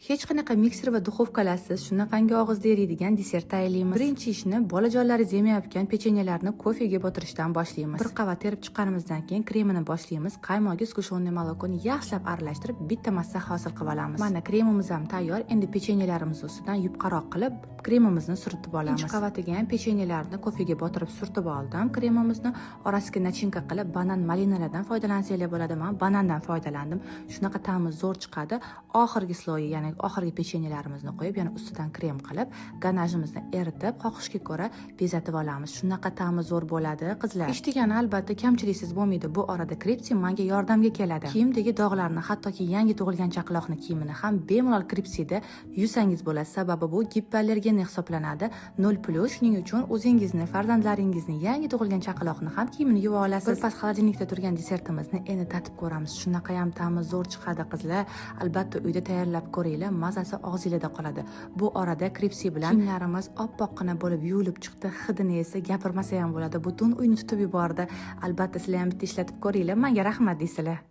Hech qanaqa mikser va duxovkalarsiz shunaqangi og'izda eriydigan desert tayyorlaymiz. Birinchi ishni bolajonlaringiz yemayotgan pechenyelarni kofega botirishdan boshlaymiz. Bir qavat terib chiqqanimizdan keyin kremini boshlaymiz. Qaymoqga сгущённый молоко ni yaxshilab aralashtirib, bitta massa hosil qilib olamiz. Mana, kremimiz ham tayyor. Endi pechenyelarimizni ustidan yupqaroq qilib kremimizni surtib olamiz. Ikkinchi qavatiga ham pechenyelarni kofega botirib surtib oldim. Kremimizni orasiga начинка qilib banan, malinalardan foydalansanglar bo'ladi. Men banandan foydalandim. Shunaqa ta'mi zo'r chiqadi. Oxirgi слой i, ya'ni oxirgi pechenyelarimizni qo'yib, yana ustidan krem qilib, ganajimizni eritib, xohishga ko'ra bezatib olamiz. Shunaqa ta'mi zo'r bo'ladi, qizlar. Ish degani albatta kamchiliksiz bo'lmaydi. Bu orada Kripsi menga yordamga keladi. Kiyimdagi dog'larni, hattoki yangi tug'ilgan chaqaloqni kiyimini ham bemalol Kripsida yuvsangiz bo'ladi. Sababi bu gipoallergen hisoblanadi. 0+, shuning uchun o'zingizni, farzandlaringizni, yangi tug'ilgan chaqaloqni ham kiyimini yuva olasiz. Bir pas холодильник da turgan desertimizni endi tatib ko'ramiz. Shunaqa ham ta'mi zo'r chiqadi, qizlar. Albatta uyda tayyorlab ko'ringlar, mazasi og'zingizda qoladi. Bu orada Kripsi bilan kiyimlarimiz oppoqqina bo'lib yuvilib chiqdi. Hidini esa gapirmasa ham bo'ladi. Butun uyni tutib yubordi. Albatta sizlar ham bitta ishlatib ko'ringlar, menga rahmat deysizlar.